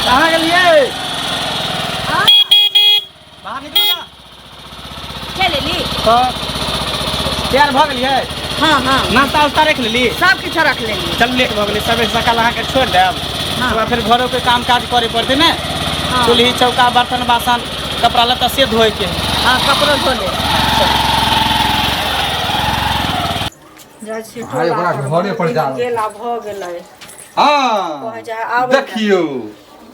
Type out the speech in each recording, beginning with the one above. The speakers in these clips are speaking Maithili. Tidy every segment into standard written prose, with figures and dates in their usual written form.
कहाँ गेलियै? बाहर निकलू ना। चलि एली। तऽ तैयार भऽ गेलियै? हँ हँ। नाश्ता उस्ता राखि लेली? सब किछु रख लेली। चल, लेट भऽ गेलै। सबेर सकाल अहाँके छोड़ि देब। हँ। ओकरा फेर घरोके काम काज करे पड़तै ने। हँ। चूल्ही चौका, बर्तन बासन, कपड़ा लत्ता से धोएके है। हँ, कपड़ो धो ले। जाइ छी। भाई, ओकरा घरे पर जा रहल। गेला भऽ गेलै। हाँ। कहै जाइ आबै ने। देखियौ,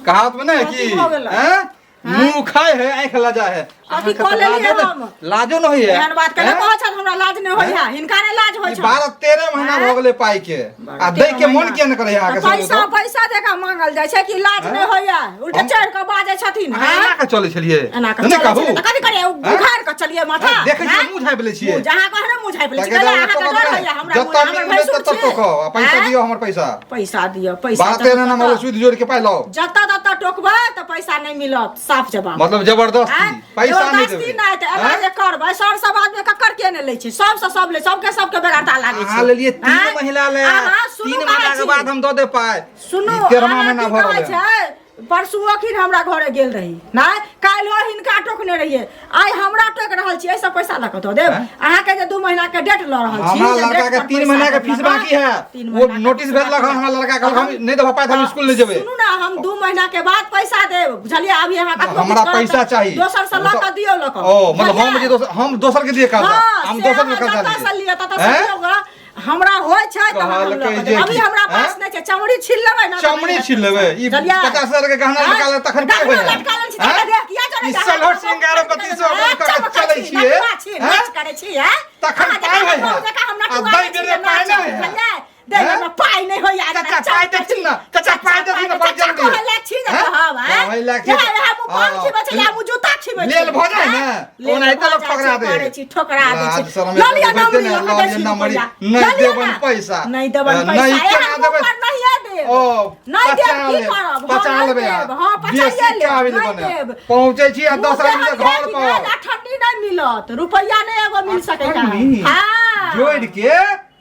कहावत में नहीं कथी कि भऽ गेलै? हैं? मुंह खाए है, आँख लजा है। कथी अहाँके कऽ तऽ लेलियै लाजो हम? लाजो नहीं है। एहन बात केना हैं? कहै छथि? हमरा लाज नहि होइ है, हिनका नहि लाज होइ ई छनि। 12-13 महीना भऽ गेलै पाइ के आ दै के मन किया नहि करे अहाँके? तऽ पैसा से पैसा जकाँ मांगल जाइ छै कि लाज हैं? नहि होइया? उल्टे चढ़ि कऽ बाजै छथिन। अहाँ हैं? एना के चलै छलियै? एना कऽ नहि चलै कहू। छलियै तऽ कथी करियै? हैं? उघारि कऽ चलियै माथा? देखै छियै, हैं? मुँह झाँपि लै छियै। मुँह जहाँ कहने मुँह झाँपि लै छियै। ताकि कहले अहाँके जतऽ डर होइया हमरा? जतऽ हमर मिलबै भैंसुर ततऽ छी। टोकब आ पैसा हैं? दियौ, हमर पैसा। पैसा दिअ, पैसा। 12-13 महीना जतऽ में सूद जोड़ के पाइ लाउ। जतऽ ततऽ टोकबै तऽ पैसा नहि मिलत, साफ जवाब। मतलब जबरदस्ती आँय? पैसा नहि जबरदस्ती देबै? नहि तऽ एना आँय? जे करबै, सर सब आदमी ककर के नहि लै छै? सबसँ सब लै, सबके सबके बेगरता लागै छै। अहाँ लेलियै 3 आँय? महीना ले। अहाँ सुनू, 3 कहै महीना के छी। बाद हम दऽ देब पाइ। सुनू। ई 13वां अहाँ महीना की भऽ कहै रहल है। छै? परसू अखिन हमरा घरे गेल रही नहि, काल्हिो हिनका टोकने रहियै, आइ हमरा टोक रहल छी। एहिसँ पैसा लऽ कऽ दऽ देब आँय? अहाँके जे 2 महीना के डेट लऽ रहल छी, हमरा जे लड़का डेट के पर 3 पैसा महीना के देब फीस लऽ कऽ, बाकी है। 3 वो महीना के नोटिस फीस भेजलक बाकी हन हमरा लड़का, कहलक हम नहि देबऽ पाइ तऽ हम स्कूल नहि जेबै। सुनू ने, हम 2 महीना के बाद पैसा देब, बुझलियै? अभी अहाँ कतबो हमरा किछु करब पैसा तऽ चाही। दोसर से लऽ कऽ दियौ, लऽ कऽ। ओ मतलब हम बुझलियै? जे दोसर, हम दोसर के दिए कर्जा? हाँ, हम से दोसर के अहाँ कर्जा जतऽ से लिए लिअ ततऽ से हैं? लियौ ग। हमरा होइ छै तऽ हम कहलकै लऽ कऽ जे देब। अभी कि, हमरा पास हैं? नहि छै। चमड़ी छील लेबै ने तऽ चमड़ी नहि छील लेबै? ई बुझलियै? 50,000 के गहना हैं? लटका लेब तखन पाइ गहना होय है? लटका लेल छी हैं? तऽ देह किया जरै ई छै? सलहोट श्रृंगार बत्तीसो हैं? कऽ के चमकै चलै छी, छियै, नटुआ छी, हैं? नाच करै छी, हैं? तखन अहाँ पाइ जकाँ होय है? बहु जकाँ हम आ नटुआ दै नहि छी बेर जे पाइ नाचब, नहि होय है? बुझलियै? दै हैं? बेरमे पाइ नहि होइया। चाचा पाइ देथिन ने, चाचा पाइ देथिन ने, बड़ चाचा जल्दी। कहै लए छी जे हैं? कहब, हैं? कहै लए छी। इएह इएह मुँह पान हँ। खिबै छै या मुँह जूता खिबै छै? लेल भऽ जाइ ने, हैं? लेल ओनाहिते भऽ लोक जाइ ठोकरा छै, दे। करै छी, ठोकरा दै लाज छै। शरम लऽ लिअ होइते नमरी, ने, लऽ कऽ लऽ दै लिअ छी नमरी। रुपैआ। नहि लऽ लिअ देबनि ने। पैसा। नहि देबनि नहि पैसा। केना एहन देबै? मुँह पर नहिए देब। ओ नहि देब, पचा की लेब, करब? हँ, पचा नहि लेबै देब। अहाँ। हँ, पचाइए बेसी लेब, काबिल नहि बने देब। पहुँचै छी आ मुँह 10 आदमी के देहम घर देखि पर नहि, अठन्नी नहि मिलत, रुपैआ नहि एगो मिल सकैत है। अठन्नी? हँ। जोड़ि के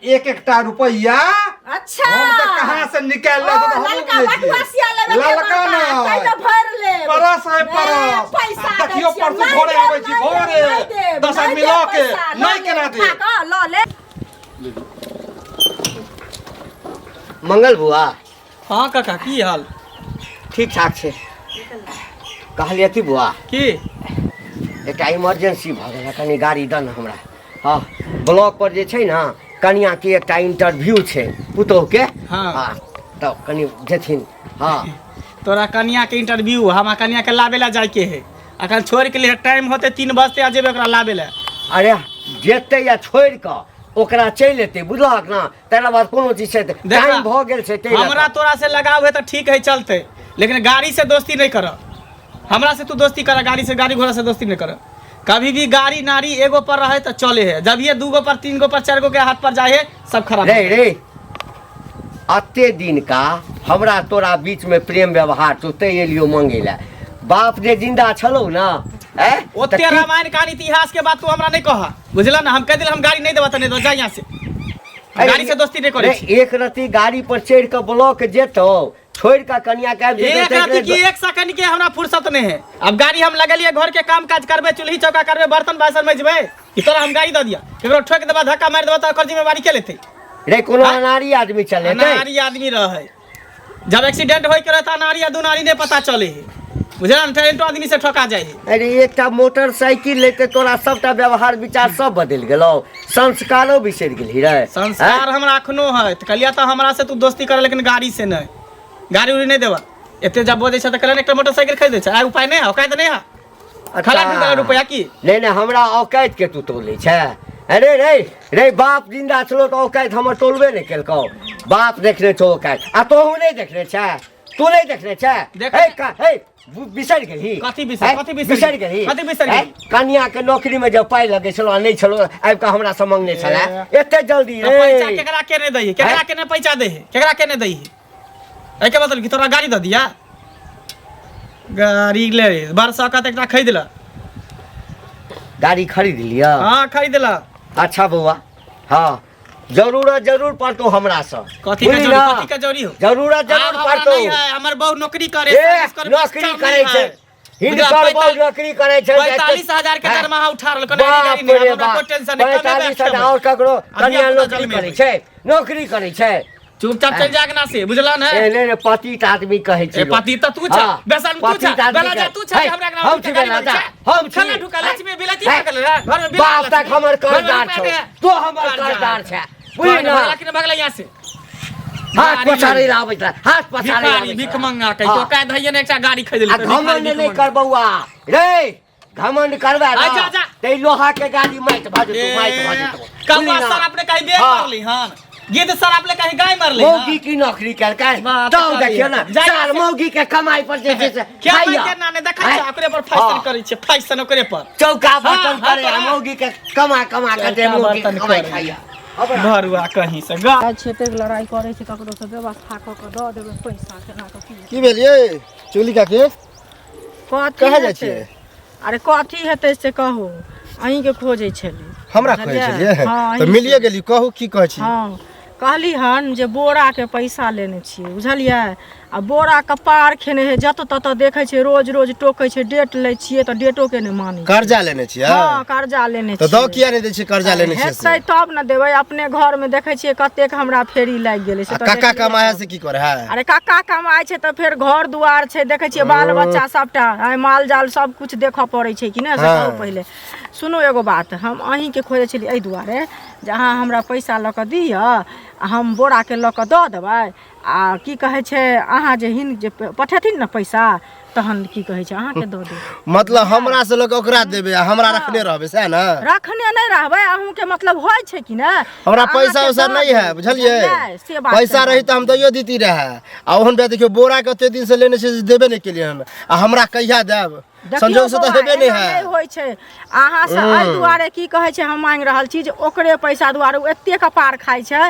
एक एकटा रुपैआ। अच्छा। हम तऽ कहाँ से निकालि ओ, लेब तऽ हमहूँ ललका बुझै बटुआ छियै। सिया लेबै के ललका बड़का, नहि। तैमे भरि लेब। परस है ए, परस। पैसा आ दै देखियौ छियै। परसू नहि भोरे देब, आबै छी, नहि भोरे। देब, नहि देब, 10 नहि आदमी देब लऽ के। पैसा, लऽ नहि लेब, केना उठा देब? कऽ लऽ लेब। मंगल बुआ। हाँ काका, की हाल? ठीक ठाक छै। कहलियै की बुआ, की? एकटा इमरजेंसी भऽ गेल, कनि गाड़ी दऽ ने हमरा। हँ, ब्लॉक पर जे छै ने कनियाके एकटा इंटरव्यू छै पुतोहके। हाँ। तऽ कनि जेथिन। हँ। तोरा कनिया के इंटरव्यू, हमरा कनिया के लाबे ला जाय के है। अखन छोड़ के लिए टाइम होते, 3 बजते, आ जेबे ओकरा लाबे ला। अरे जेतै या छोड़ि कऽ ओकरा चलि एतै, बुझलहक ने? तकर बाद कोनो चीज छै तऽ देखा, टाइम भऽ गेल छै ताहि लऽ हमरा कऽ। तोरा से लगाव है तऽ ठीक है, चलते, लेकिन गाड़ी से दोस्ती नहीं कर। हमरा से तू दोस्ती कर, गाड़ी से, गाड़ी घोड़ा से दोस्ती नहीं कर। कभी भी गाड़ी नारी एगो पर रहे तो चले है, जब ये दूगो पर, तीन गो पर, चार गो के हाथ पर जाए है, सब खराब रे हो जाए। रे, अते दिन का हमरा तोरा बीच में प्रेम व्यवहार छौ, तै एलियो मंगे ला। बाप जे जिंदा छलौ ना, ऐं? तऽ ओते रामायण कहानी इतिहास के बात तू हमरा नहीं कह, बुझला ना? हम कह दिल हम गाड़ी नहीं देबा त नहीं देबा, जा यहाँ से। अरे, गाड़ी से दोस्ती नहीं करे रे, छी। एक रति गाड़ी पर चढ़ि कऽ ब्लॉक जेतौ, छोड़ि कऽ कनिया के आबि जेतौ, एक ताहि राति की लेल- एक सेकंड के हमरा फुर्सत नहीं है। अब गाड़ी हम लगलिए, घर के काम काज करबे, चूल्ही चौका करबे, बर्तन बासन मजबे, ई तोरा हम गाड़ी दऽ दिया, केकरो ठोक देबा, धक्का मारि देबा तऽ ओकर जिम्मेवारी के लेतै? रे, कोनो हाँ? अनाड़ी आदमी चलेतै? अनाड़ी आदमी रहै, जब एक्सीडेंट होय के रहता अनाड़ी आ दुनाड़ी नहीं पता चले है, बुझल ने? टैलेंटो आदमी से ठोका जाइ है। अरे, एकटा मोटरसाइकिल लेते तोरा सबटा व्यवहार विचार सब बदलि गेलौ, संस्कारो बिसरि गेलही रे। संस्कार हमरा अखनो है। तऽ कहलिया तऽ हमरा से तू दोस्ती कर, लेकिन गाड़ी से नहीं, गाड़ी उड़ी नहीं देबा। एते जब बजै छै तऽ कहलिया एकटा मोटरसाइकिल खरीद दै छै। आइ उपाय नहीं है, औकात नहीं है। खला ढूंढ रुपया की। नहीं नहीं, हमरा औकात के तू तोलै छै? अरे रे रे, बाप जिंदा छलो तऽ औकात हमर तोलबे नहि केलकौ। बाप देखने छौ औकात आ तोहू नहि देखने छै? तू नहि देखने छै? हे हे, बिसरि गेलही? कथी बिसरि- हैं? कथी बिसरि बिसरि गेली? गेलही? कथी बिसरि हैं? गेली? कनिया के नौकरी में जब पाइ लगै छलो आ नहि छलो, आबि कऽ हमरा से मंगने छलै एते जल्दी तऽ रे? पैसा केकरा के नहि दै है? केकरा हैं? के नहि पैसा दै है? केकरा के नहि दै है? एहिके मतलब कि तोरा गाड़ी दऽ दिया? गाड़ी ले बड़ शौकत एकटा खरीद ल। गाड़ी खरीद लिअ? हाँ खरीद ल। अच्छा बौआ, हाँ जरूरत जरूर पड़तो हमरा से। कथी के बुझली जरूरी? ना? कथी के जरूरी हो? जरूरत जरूर आब हमरा पड़तो। नहीं है, हमर बहू नौकरी करे, ए, सर्विस करे, नौकरी बच्चा करै नहीं छै। है। हिनकर बुझला, बहू नौकरी करै छै। 45,000 के हैं? दरमाहा उठा रहल कोन बाप गाड़ी नहीं, रे हमरा बाप, कोई टेंशन नहीं, कमे 45,000 बैठबै। और ककरो अभी कनिया अपना नौकरी जलमे करै छै, नौकरी करै छै। चुपचाप चलि जा अंगना से, बुझला ने? ए, नहीं, नहीं, पतित आदमी कहै छै ए लोक। पति त तू छ, हाँ, बेसन तू छ, पतित आदमी बेला जा कहै- तू छ, है, हमरा अंगना हम में छी गाड़ी बेला बनै जा, छै। हम छी। खाना ढुका लक्ष्मी बिलती है, भगल रे, घर में बिला बाप तक लक्ष्मी। हमर घर में कर्जदार रुपया छौ, दे। तू हमर कर्जदार छै, बुझली ना? भगला कि न भगला यहाँ से? हाथ गाड़ी पसारै ले। लए आबैत रहे, हाथ पसारै लए भिखारी आबैत भीख रहे। मंगा के हाँ। तो कह धइये ने एकटा गाड़ी खरीद आ लेलकै, घमंड भिखारी नहि भीख कर बौआ रे, घमंड करबे ना आ, जा, जा। ते लोहा के गाड़ी माटि भऽ जेतौ, माटि भऽ जेतौ। कौआ बुझली ना? सर अपने कहीं बेर हाँ। मारली हन, गिद्ध सर अपने कहीं गाय मारली मौगी की नौकरी केलकै बात तब करी। देखियौ ने जा, चार जा। मौगी के कमाई पर जे छै से क्या खाइया। के नाने देखै हैं? छै ओकरे पर फैशन हाँ। करै छै, फैशन ओकरे पर। चौका हाँ, बर्तन हाँ, करे आ तोरा। मौगी के कमा कमा के दे चौका मौगी के बर्तन कमाई करे। खाइया। भरुआ कहीं से गा जाइ छियै एतेक लड़ाइ करै छै ककरो से व्यवस्था कऽ कऽ दऽ देबै पैसा केना कऽ की की भेल ये चुगली काकी? कथी कहाँ जाइ हेतै? छियै? अरे कथी हेतै से कहू, अहीँके खोजै छली। हमरा खोजै बुझलियै? छलियै? हँ, तऽ अहीँके। मिलिए गेली, कहू की कहै छी? हँ कहली हन जे बोराके पैसा लेने छियै, बुझलियै? आ बोरा कपार खेने है, जतऽ ततऽ देखै छियै, रोज रोज टोकै छै, डेट लै छियै तऽ डेटोके नहि मानै छै। कर्जा लेने छियै? हँ कर्जा लेने तऽ दऽ छियै। किया नहि दै छियै कर्जा लेने छियै से? हेतै तब ने देबै, अपने घरमे देखै छियै कतेक हमरा फेरी लागि गेलै से आ तऽ काका देखलियै। कमाए से की करे है? अरे काका कमाइ छै तऽ फेर घर दुआर छै, देखै छियै बाल बच्चा सबटा, आइ माल जाल सब कुछ देखऽ पड़ै छै कि नहि, से हाँ। कहू पहिले। सुनू एगो बात, हम अहीँके खोजै छलियै एहि दुआरे जे अहाँ हमरा पैसा लऽ कऽ दिअ आ हम बोराके लऽ कऽ दऽ देबै, आ की कहै छै अहाँ जे हिन जे पठेथिन ने पैसा तहन की कहै छै अहाँके दऽ देब। मतलब हमरा से लऽ कऽ ओकरा देबै आ हमरा रखने रहबै, सएह ने? रखने नहि रहबै, अहूँके मतलब होइ छै कि ने? हमरा अहाँके पैसा उसा दऽ नहीं है, देब, बुझलियै? बुझलियै? से बात पैसा कहि रही तऽ हम दैयो देती रहए। आ ओहन बेर देखियौ बोरा के ओते दिन से लेने छै जे देबे नहि केलियै हन, आ हमरा कहिया देब? देखियौ संजोग से तऽ बौआ, हेबे नहि एना है। नहि होइ छै। अहाँ से एहि दुआरे की कहै छै हम मांगि रहल छी जे ओकरे पैसा दुआरे ओ एते कपार खाइ छै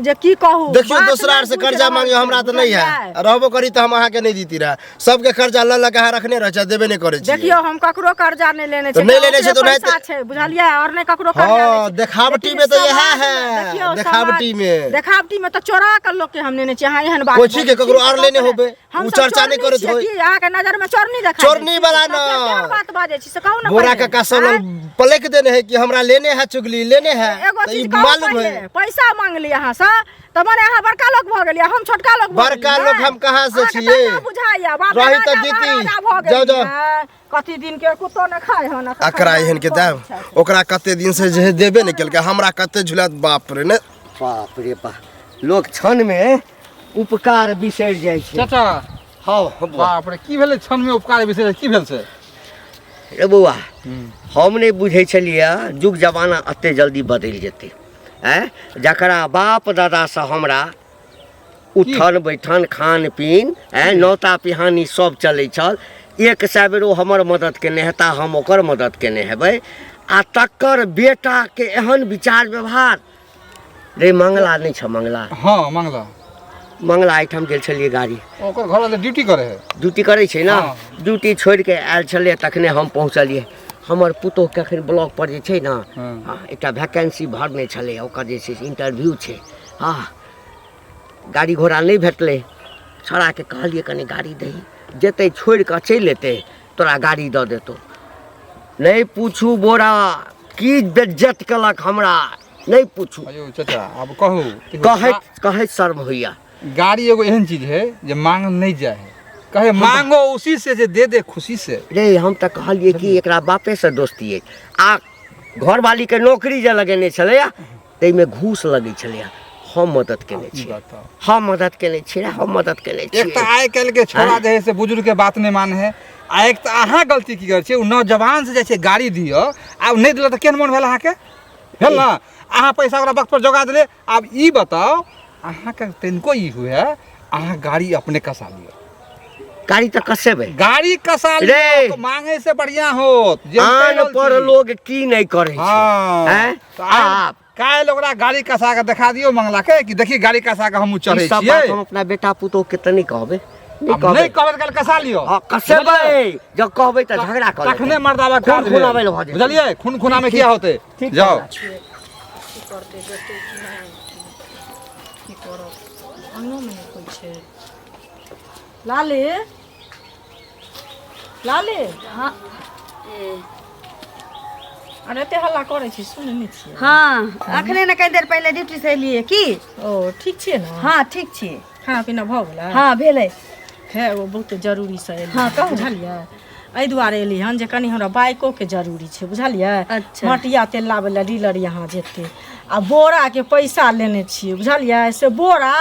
जे की कहू। देखियौ बात दोसरा नहि से बुझि कर्जा रहल मांगियौ, छै, हमरा तऽ नहि है। बुझलियै? आ रहबो करी तऽ हम अहाँके नहि देती रहए। सबके कर्जा लऽ लऽ के अहाँ रखने रहै छियै, देबे नहि करै छियै। देखियौ हम ककरो कर्जा नहि लेने तऽ छियै, नहि लेने छियै तऽ ओकरे ओनाहिते- पैसा छै, बुझलियै? आओर नहि ककरो कर्जा हाँ, लै छियै। देखावटी लेकिन में तऽ इएह समाज है, मे- देखियौ, देखावटी में। देखावटी में तऽ चोरा कऽ लोक के हम लेने छियै। अहाँ एहन बात कोइ ठीक है, बजै छी, ककरो आओर तऽ लेने ककरो होबै, हम ओ सब चर्चा नहि चोरनी करैत छियै होय। की? अहाँके नजर में चोरनी देखाइ दै चोरनी छी? वाला तऽ फेर ना। केहन बात बाजै छी से कहू ने बोरा पहिले। काका सब आँय? लग पलक देने है कि हमरा लेने है चुगली लेने है, एगो तऽ ई चीज कहू मालूम पहिले, है। पैसा मांगली अहाँ से तऽ मने अहाँ बड़का लोक भऽ गेलियै, हम छोटका लोक भऽ बड़का गेलियै। लोक हम कहाँ से अहाँके छियै? तऽ बुझाइया बाप रही राजा तऽ दीदी। महाराजा भऽ जाउ, गेलियै। जाउ। कथी दिन के कुत्तो ने खाय हन आ अकरा एहन के देब, ओकरा कते दिन से जे है देबे नहि केलकै, हमरा कते झुलत बाप रे ने। बाप रे बाप, लोक क्षण में उपकार बिसरि जाइ छै। चाचा। हँ, हँ, बौआ। बाप रे, की भेलै क्षण में उपकार बिसरि की भेल से? रे बौआ, हम नहि बुझै छलियै युग जमाना एते जल्दी बदलि जेतै। आँय, जकरा बाप दादासँ हमरा उठन बैठन खान पीन आँय नौता पिहानी सब चलै छल, 100 बेर ओ हमर मदद केने हेता, हम ओकर मदद केने हेबै, आ तकर बेटाके एहन विचार व्यवहार। रे मंगला नहि छ मंगला? हाँ मंगला। मंगला एहिठाम गेल छलियै गाड़ी, ओकर घर वाला ड्यूटी करे है, ड्यूटी करै छै ने। हाँ। ड्यूटी छोड़ि के आयल छलियै तखने हम पहुँचलियै। हमर पुतोह के अखन ब्लॉक पर जे छै ने, हाँ। हाँ, एकटा वैकेंसी भरने छलै, ओकर जे छै से इंटरव्यू छै। हाँ, गाड़ी घोड़ा नहि भेटलै, छौड़ाके कहलियै कनि गाड़ी दही, जेतै छोड़ि कऽ चलि एतै तोरा गाड़ी दऽ देतौ। नहि पूछू बोरा की बेज्जत केलक हमरा, नहि पूछू। अयो चाचा आब कहू, कहैत कहैत शर्म होइया। गाड़ी एगो एहन चीज है जे मांगल नहीं जाए है, कहे मांगो उसी से जे दे दे खुशी से। रे हम तऽ कहलियै कि एकरा बापे से दोस्ती अछि, आ घरवाली के नौकरी जे लगेने छलैया ताहिमे घूस लगै छलैया, हम मदद केने ई छियै। बताउ। हम मदद केने छियै, हम मदद केने एक तऽ छियै। आइ काल्हि के छोड़ा जे है से बुजुर्ग के बात नहीं माने है, आ एक तऽ अहाँ गलती की करै छियै, ओ नौजवान से जाइ छै गाड़ी दिअ, आब नहि देलक तऽ केहन मोन भेल अहाँके? भेल ने? अहाँ पैसा ओकरा वक्त पर जोगा देलियै। आब ई बताउ अहाँके तनिको ई हुए अहाँ गाड़ी अपने कसा लिअ? गाड़ी तऽ कसेबै, गाड़ी कसा रे। लिअ तऽ मांगे से बढ़िया होत जे हम कहि आन रहल पर छी। लोग की नहि करै छै। हाँ। हैं? तऽ आइ आब काल्हि ओकरा गाड़ी कसा के देखा दियौ मंगला के कि देखी गाड़ी कसा के हमहूँ ई चढ़ै सब छियै। बात हम अपना बेटा पुतोह के तऽ नहि कहबै, नहि आब कहबै। नहि कहबै तऽ काल्हि कसा लियौ। हँ, कसेबै। जब कहबै तऽ झगड़ा कऽ लेतै। तखने मर्दाबा खून काज खुनाबै लए भऽ जेतै। बुझलियै खून खुनामे किया होतै जाओ की करतै देतै कि नहि की करब अंगनोमे नहि कोइ छै लाली लाली हाँ अरे एते हल्ला करै छी सुनै नहि छियै हाँ अखने ने कनी देर पहिले ड्यूटी से एलियै की ओ ठीक छियै ने हाँ ठीक छियै खाना पीना भऽ गेलै हाँ भेलै हे ओ बहुत जरूरीसँ एलियै हाँ, कहू। बुझलियै एहि दुआरे एली हन जे कनि हमरा बाइकोके जरूरी छै बुझलियै अच्छा। मटिया तेल लाबै लए डीलर यहाँ जेतै आ बोराके पैसा लेने छियै बुझलियै से बोरा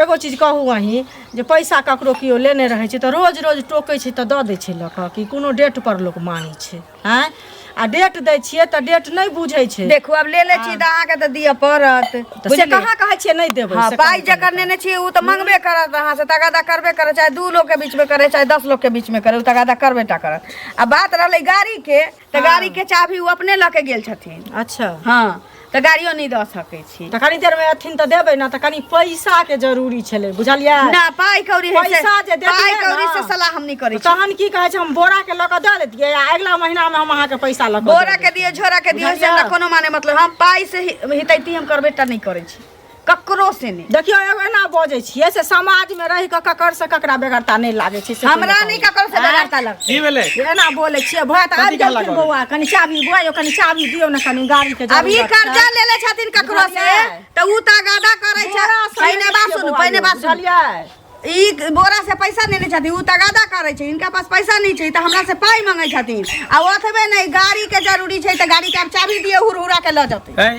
एगो चीज कहू अहीं जे पैसा ककरो केओ लेने रहै छै तऽ रोज रोज टोकै छै तऽ दऽ दै छै लऽ कऽ कि कोनो डेटपर लोक मांगै छै आँय आ डेट दै छियै तऽ डेट नहि बुझै छै देखू आब लेले छी तऽ अहाँके तऽ दिअ पड़त तऽ से बुझलियै? कहाँ कहै छियै नहि देबै हाँ से पाइ कहाँ जकर लेने छियै ओ तऽ मंगबे करत अहाँ से तगादा करबे करत चाहे दू लोग के बीच में करे चाहे 10 लोग के बीच में करे ओ तगादा करबे टा करत आ बात रहलै गाड़ी के तऽ गाड़ी के चाभी ओ अपने लऽ के गेल छथिन अच्छा हाँ तऽ गाड़ियो नहि दऽ सकै छी तऽ कनी देरमे अथिन तऽ देबै ने तऽ कनी पैसाके जरूरी छलै बुझलियै ना पाइ कौड़ी होइ से पैसा जे देतियै पाइ कौड़ी ने, से सलाह हम नहि करै छी तहन की कहै छै हम बोरा के लऽ कऽ दऽ देतियै आ अगिला महीनामे हम अहाँके पैसा लऽ कऽ बोरा के दियो झोरा के दियो से हमरा कोनो माने मतलब हम पाइ से हितैती हम करबे टा नहि करै छी ककरो से नहि देखियौ एगो एना बजै छियै से समाजमे रहि कऽ ककर से ककरा बेगरता नहि लागै छै से हमरा नहि ककरो से बेगरता लगतै की भेलै एना बोलै छियै भैया तऽ आबि कथी हल्ला गेलखिन करै? बौआ कनि चाभी बौआ यौ कनि चाभी दियौ ने कनि गाड़ीके अभी जरूरत छै। कर्जा लेले छथिन ककरो से बुझलियै? तऽ उ तगादा करै छै बोरा से पहिने लेने बात छियै सुनू बौआ पहिने यौ, बात सुनू बुझलियै ई बोरा से पैसा लेने छथिन उ तगादा करै छै इनका पास पैसा नहि छै तऽ हमरा से पाइ मंगै छथिन आ ओतबे नहि गाड़ी के जरूरी छै तऽ गाड़ी के आब चाभी दिअ हुरहुरा के लऽ जेतै है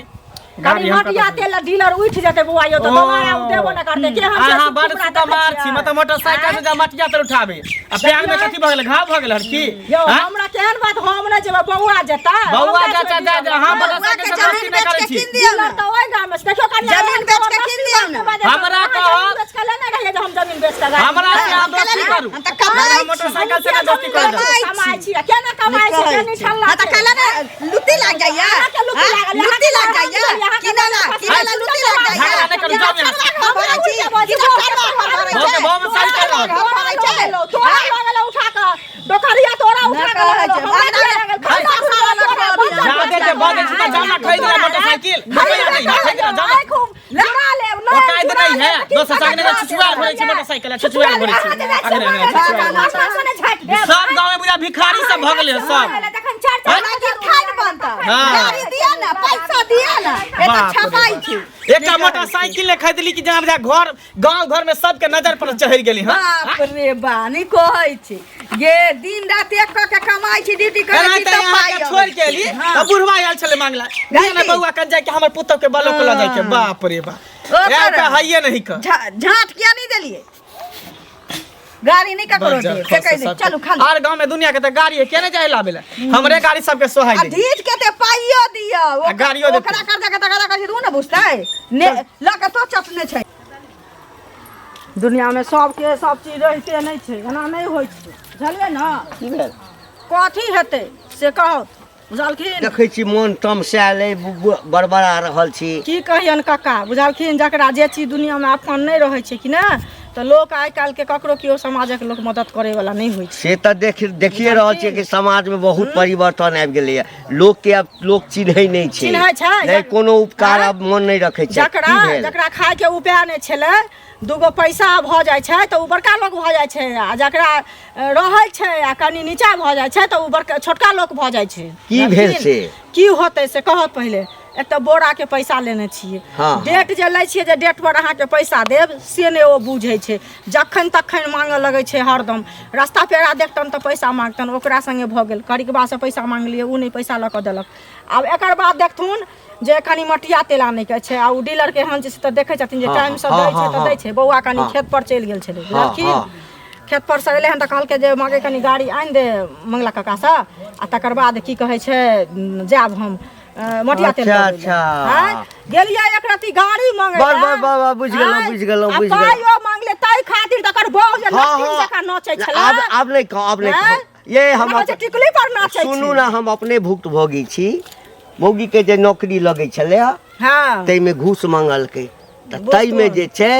कनि गाड़ी हम मटिया कतऽ तेल डीलर उठि जेतै बौआ यौ तऽ दोबारा ओ देबो नहि करतै के हम अहाँ बड़ सुतमार छी मतलब मोटरसाइकिल से जा मटिया तेल उठाबे आ प्यार में कथी भऽ गेलै घाव भऽ गेल हन की यौ हाँ? हमरा केहन बात हम नहि जेबै बौआ जेतै बौआ जा जा जा अहाँ बौआ मोटरसाइकिल के से दोस्ती जमीन नहि बेच करै के छी कीन दियौ डीलर ने तऽ ओहि गाममे छै। देखियौ कनि जमीन बेच के कीन दियौ ने। हमरा कहत- बेच के लेने रहियै जे हम जमीन बेच के गाड़ी हमरा से अहाँ दोस्ती करू हम तऽ कमाइ हमरा मोटरसाइकिल से नहि दोस्ती करू कमाइ छी। कमाइ छी केना कमाइ छी कहै केनी छी। ठल्ला हाँ तऽ कहला ने लुत्ती लाग जाइया अहाँके लुत्ती हाँ? लागल, लुत्ती लाग अहाँके जाइया अहाँके किनला किनला लुत्ती लाग जाइया झगड़ा नहि करू, जाउ यहाँ से। घर भरै छी किना सरवा घर भरै भऽ छै के भऽ साइड कर रहल। घर भरै छै तोरा लगल उठा कऽ डोकरिया तोरा उठा कऽ नहि कहै लगल, छै। हमरा किया लागल? खरीद सारा तोरा, लग बच्चा जादे जे बाजै छी तऽ जाना खरीद ले मोटरसाइकिल रुपैआ नहीं है खरीद ले जाना आइ खूब लड़ा लेब, नहि, औकात चुरा नहीं है लेब, की दोसर साइकिल ककरा छुछुआ देबै? भरै छै मोटरसाइकिल छुछुआ भरै छै अहाँ जे जाइ छियै अगले मारै अगले लए, छुछुआ नाश्ता से नहि झाँटि देब। सब गाँव में बुझा भिखारी सब भऽ गेलै सब जखन चारि चारि हमरा की खान बनतै हाँ। गाड़ी दिया ना पैसा दिया ना ए तऽ बाप रे छपाइ छी एकटा मोटरसाइकिल ने खरीदली कि जेना बुझा घर गाँव घर में सबके नजर पर चढ़ि गेली हँ बाप रे बा नहि कहै छी गे दिन रात एक कऽ के कमाइ छी ड्यूटी करै छी एनाहिते तऽ अहाँके पाइ अबै छोड़ि के एली हाँ। तऽ बुढ़वा आयल छलै मांगला दिया ने बौआ कन जाय के हमर पुतहु के बलो के लऽ जाय के बाप रे बाप ओकर- ए ओकरा हइये नहीं क झाँट किया नहि देलियै गाड़ी नहि ककरो बज्जर दियै खस से कहि दे सबके। चलू खाली आर गाँव में दुनिया के तऽ गाड़ी है केने जाय लाबे ला हमरे गाड़ी सबके सोहाई आ दे ढीठ के ते पाइयो दियौ आ गाड़ियो देतै। ओकरा कर्जा के तगादा करै छै तऽ ओ ने बुझतै ने लऽ के तो चटने छै दुनियामे सबके सब चीज रहिते नहि छै एना नहि होइ छै बुझलियै ने की भेल कथी हेतै से कहू बुझलखिन देखै छी मोन तमसायल अइ बड़बड़ा रहल छी की कहियन काका बुझलखिन जकरा जे चीज दुनियामे अपन नहि रहै छै कि ने तऽ लोक आइ काल्हिके ककरो केओ समाजक लोक मदद करैवला नहि होइ छै से तऽ देखिए रहल छियै कि समाजमे बहुत परिवर्तन आबि गेलैए लोकके आब लोक चिन्है नहि छै चिन्है छै? नहि कोनो उपकार आब मन नहि रखै छै जकरा की भेल जकरा खायके उपाय नहि छलै दूगो पैसा भऽ जाइ छै तऽ ओ बड़का लोक भऽ जाइ छै आ जकरा रहै छै आ कनि नीचा भऽ जाइ छै तऽ ओ बड़का छोटका लोक भऽ जाइ छै की भेल से? की होतै से कहत पहिले एक तऽ बोराके पैसा लेने छियै हाँ। डेट जे लै छियै जे डेट पर अहाँके पैसा देब से नहि ओ बुझै छै जखन तखन मांगऽ लगै छै हरदम रास्ता पेड़ा देखतनि तऽ पैसा मांगतनि ओकरा सङ्गे भऽ गेल करिकबासँ पैसा मांगलियै ओ नहि पैसा लऽ कऽ देलक आब एकर बाद देखथुन जे कनि मटिया तेल आनैके छै आ ओ डीलरके एहन छै से तऽ देखै छथिन जे हाँ, टाइमसँ हाँ, दै छै हाँ, तऽ हाँ। दै छै बौआ कनि हाँ। खेत पर चलि गेल छलै हाँ, बुझलखिन हाँ। खेत पर से एलै हन तऽ कहलकै जे माँगे कनि गाड़ी आनि दे मंगला काकासँ आ तकर बाद की कहै छै जायब हम मटिया तेल अच्छा, लबै लए। अच्छा। आँय, गेलियै एक रत्ती गाड़ी मंगै बड़, लए। बड़, बड़, बड़, बुझि गेलहुँ, आँय, बुझि गेलहुँ, आ बुझि गेलहुँ। पाइयो मांगले ताहि खातिर तकर बहू जे हाँ, नटिन हाँ। जकाँ नचै छलै आब आब नहि कहू आब नहि आँय? कहू ये हम लगै छै टिकुली पर नाचै सुनू छै ने हम अपने भुक्तभोगी छी मौगीके जे नौकरी लगै छलै हँ ताहिमे घूस मंगलकै तऽ ताहिमे जे छै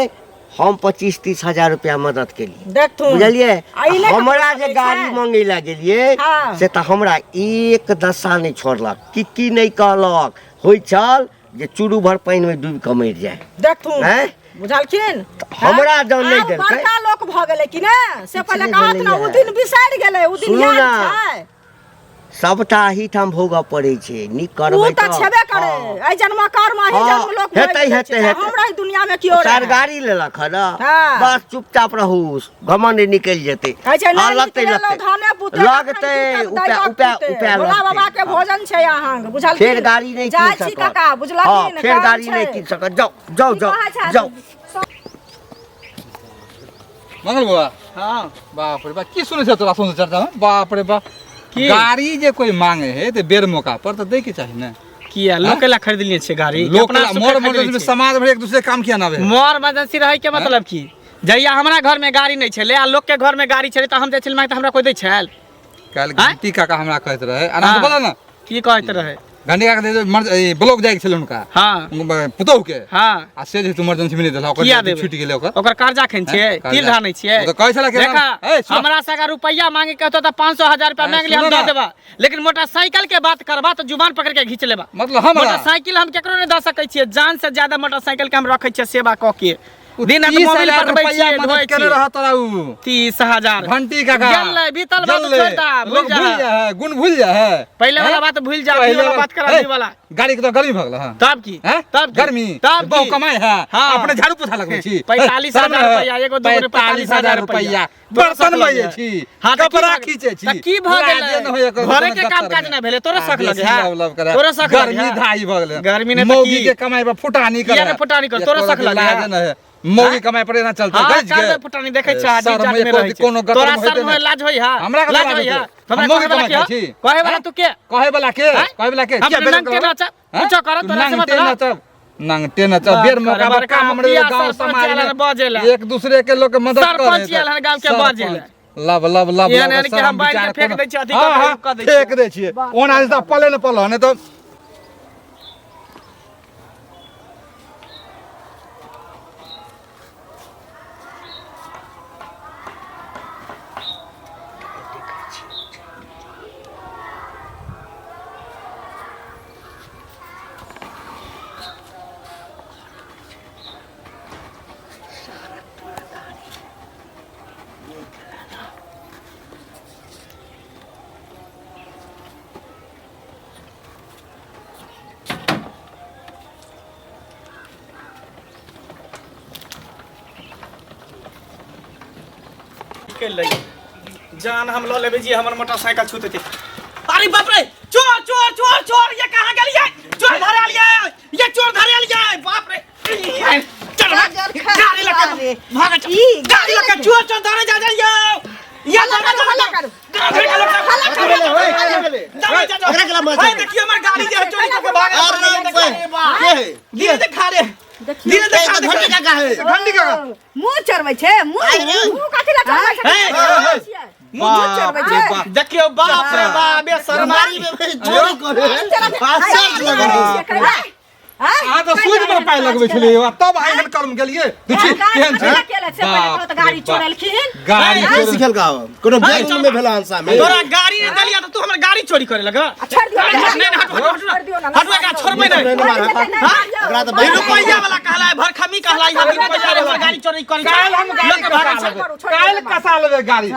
हम 25-30 हजार रुपया मदद केलिए। देखथुन। बुझलियै? आ ई नहि हमरा ककरो जे सकै गाड़ी छै। मंगै लए गेलियै हाँ। से तऽ हमरा एक दशा नहि छोड़लक, की की नहि कहलक। होइ छल जे चूरू भर पानिमे डूबि कऽ मरि जाय। देखथुन। आँय? बुझलखिन? हमरा जँ नहि आब देलकै। बड़का लोक भऽ गेलै कि ने, से पहिले नहि कहत ने, भेलैए। ओ दिन बिसरि गेलै, ओ दिन सुनू याद ना। छै। सबटा एहिठाम भोगऽ पड़ै छै, नीक ओ करबै तऽ छेबे करे, हँ। एहि जन्म कर्म, एहि हँ, जन्म लोक हेतै, भोगि लै हेतै, छै। हेतै। हमरा ई दुनिया में केओ रहै। सरकारी लेलक हँ ने, हँ। बस चुपचाप रहू, घमंड निकलि जेतै। कहै छै, हँ, नहि लगतै, निकलेलहुँ लगतै। धाने पुते, लगतै, तखन उपाय, दैवक उपाय, पुते। उपाय भोला लगतै। बाबा के भोजन छै अहाँके, बुझलखिन? फेर गाड़ी नहि जाइ कीन छी सकत। काका, बुझलखिन? हँ, फेर काम गाड़ी नहि छै। कीन सकत। जाउ, जाउ, की जाउ, कहै छै? जाउ। मंगल बाबा। हाँ। बाप रे बाप, की सुनै छै तोरा सुन चर्चा में? बाप रे बाप। की? गाड़ी जे कोई मांगे है तो बेर मौका पर तो दे के चाही ने। किया लोक ला खरीदलिए छै गाड़ी? लोक अपना ला, सुखे मोर खरीदले मर्जेंसी में छियै। समाज में एक दूसरे काम किया ना आवे? मोर मर्जेंसी रहे के मतलब की, जहिया हमरा घर में गाड़ी नहीं छलै आ लोक के घर में गाड़ी छलै तऽ हम जाइ छलियै मांगे तऽ हमरा कोई दै छल? काल्हि आँय? घंटी काका हमरा कहैत रहे, आराम से हाँ। बोला ना। की कहैत रहे? घंटी काका जे ब्लॉक जाइ के छलै हुनका। हाँ। पुतोहु के। हाँ। आ से जे तू इमरजेंसी में नहि देलह, ओकर किया जे देबै? छूटि गेलै ओकर। ओकर कर्जा खेन छियै, हैं? तिल धानै छियै। ओ तऽ कहै छलै कि देखा, ए, सुन। हमरा से अगर रुपैया मांगे के होतौ तऽ 500-1000 रुपया ए, मांग लियै, हम सुनो दऽ ना। देबा, लेकिन मोटरसाइकिल के बात करबा तऽ जुबान पकड़ के घींच लेबा। मतलब हमरा? मोटरसाइकिल हम केकरो नहि दऽ सकै छियै, जान से ज्यादा मोटरसाइकिल के हम रखै छियै सेवा कऽ के। ओ दिन रात 30 मोबाइल हजार पटबै रुपैया छियै, मदद धोइ केने छियै। रहत तोरा उ। 30,000। घंटी काका। गेलै, बीतल बात गेलै। छोड़ि दा, भूल लोग जा। भूल जा है, गुण भूल जा है। पहिले वाला हैं? बात भूल जा, पहिले अभी वाला वाला बात करा, ए, अभी वाला। गाड़ी के तो गर्मी भऽ गेल हँ। तब की? हैं? तब की? गर्मी। तब बहु की? कमाइ है। हाँ। अपने झाड़ू पोछा लगबै छी। 45,000 शर्म है। रुपैया, एगो दूगो नहीं, 45,000 रुपैया। तोरा बर्तन शक मजै लगे। छी, हाँ, तऽ की कपड़ा भऽ गेलै? खींचै छी। तऽ की भऽ लाजे गेलै? नहि होइए ककरो घरे के कोनो काम दफ्तर काज में। नहि भेलै, तोरो आ, शक लगे बेसी है? लव लव करे। तोरो शक लगे गर्मी है? धाई भऽ गेलै। गर्मी नहि तऽ मौगी की? के कमाइ पर फुटानी किया करे। नहि फुटानी करे? तोरो एको शक लगे लाजे है? नहि है। मौगी कमाइ पर एना चलतै, हाँ, गज के। काल में फुटानी देखै छै, आदमी शर्म जात में एको रहै छै। कोनो गतर तोरा में होइते शर्म होय, नहि। लाज होय है? हमरा कतऽ लाज लाज होय है? होतै? हमरा हम मौगी कहै वाला कमाइ के हो? छी। कहै वाला हैं? तू के? कहै वाला के? हैं? कहै वाला के? हम किया बेइज्जत नंगटे करबै? नाचब? हैं? कुछो करत, तू तोरा से नंगटे मतलब? नाचब। नंगटे नचब। बाप बेर रे, मौका पर बड़का काम रे, मुखिया गाँव सरपंच समाज आयल में हन बजेला। एक दूसरे के लोग के मदद करे सरपंच आयल हन गाँव के बजेला। लब लब लब एहन लब, एहन के शरम हम बान्हि के विचार फेंक कोनो- दै छियै, अथी हाँ, कऽ दै- हाँ, कऽ दै छियै। फेंक दै छियै। ओना जे तऽ पले ने पल, नहि तऽ जान हम लऽ लेबै जी, हमर मोटरसाइकिल छूते थे। अरे बाप रे, चोर चोर चोर चोर, ये कहाँ गेलियै? चोर धरा लियै, ये चोर धरा लियै, बाप रे। चल गाड़ी लके भाग, चल गाड़ी लके, चोर चोर धरे जा जाइयो। ये धरे जा जा, गाड़ी लके हल्ला करू। देखियो हमर गाड़ी जे चोरी करके भाग। अरे बाप, के है? धीरे देखा रे, धीरे देखा। घंटी काका है। घंटी काका। मुँह चढ़बै छै, मुँह मुँह कथी लए चढ़बै छै? हे, छियै? मुँह चढ़बै बाप रे छै। बाप। देखियो बाप रे बाप, बे शर्मारी में चोरी करे आश्चर्य लगल। अहाँ तऽ सूद पर पाइ लगबै छलियै आ तब एहन कर्म केलियै। देखी केहन छै। गाड़ी चोरेलखिन। गाड़ी के चोरी- सिखेलका हो? कोनो बैंक में भेला हन में। तोरा गाड़ी नहीं देलिया तऽ तू हमर गाड़ी चोरी करे लगा। छोड़ दियौ। नहीं नहीं, हट हट हट। छोड़ दियौ ना। हट, एकरा छोड़बै नहीं। नहीं मार, एकरा तऽ ई बैंक रुपैया वाला कहला है, भरखमी कहला है, हम रुपैया वाला हमर गाड़ी चोरी करे। काल्हि हम गाड़ी लोक के भागै कसा छै। लेबै। काल्हि कसा लेबै गाड़ी।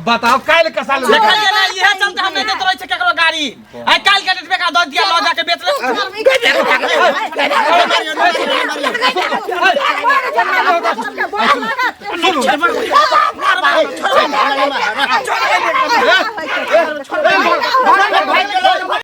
बताउ काल्हि कसा लेबै। देखलियै ना, इहे चलते हम नहि दैत रहै छै केकरो गाड़ी। आइ काल्हि के डेट में एकरा दऽ दिया, लऽ जाके बेच ले।